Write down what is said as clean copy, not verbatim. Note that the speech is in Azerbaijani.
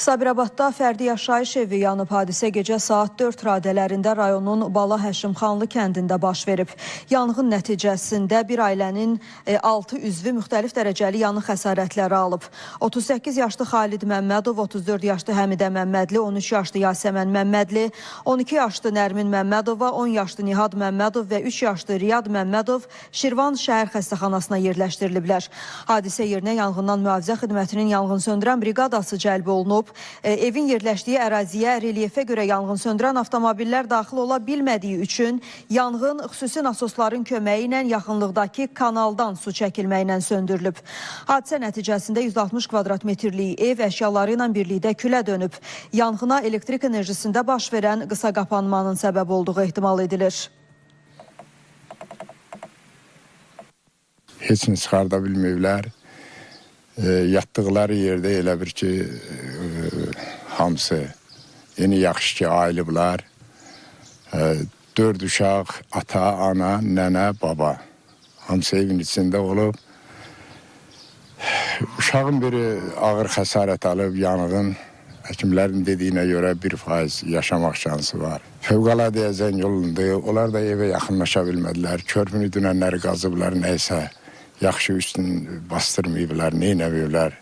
Sabirabadda fərdi yaşayış evi yanıb. Hadisə gecə saat 4 radələrində rayonun Bala Həşimxanlı kəndində baş verib. Yanğın nəticəsində bir ailənin 6 üzvü müxtəlif dərəcəli yanıq xəsarətləri alıb. 38 yaşlı Xalid Məmmədov, 34 yaşlı Həmidə Məmmədli, 13 yaşlı Yasəmən Məmmədli, 12 yaşlı Nərmin Məmmədova, 10 yaşlı Nihad Məmmədov və 3 yaşlı Riyad Məmmədov Şirvan şəhər xəstəxanasına yerləşdiriliblər. Hadisə yerinə yanğından mühafizə xidmətinin yanğın söndürən briqadası cəlb olunub. Evin yerləşdiyi əraziyə relyefə görə yanğın söndürən avtomobillər daxil ola bilmədiyi üçün yanğın xüsusi nasosların köməyi ilə yaxınlıqdakı kanaldan su çəkilməyi ilə söndürülüb. Hadisə nəticəsində 160 kvadrat metrlik ev əşyaları ilə birlikdə külə dönüb. Yanğına elektrik enerjisində baş verən qısa qapanmanın səbəb olduğu ehtimal edilir. Heç nə çıxarda bilməyiblər. Yatdıqları yerdə elə bir ki, hamısı yeni yaxşı ki, ayılıblar. 4 uşaq, ata, ana, nənə, baba. Hamısı evin içində olub. Uşağın biri ağır xəsarət alıb, yanğın. Həkimlərin dediyinə görə 1% yaşamaq şansı var. Fövqəladəyə zəng olundu. Onlar da evə yaxınlaşa bilmədilər. Körpünü dünənləri qazıblar, nəysə. Yaxşı üstünü bastırmayıblar, neynəməyiblər.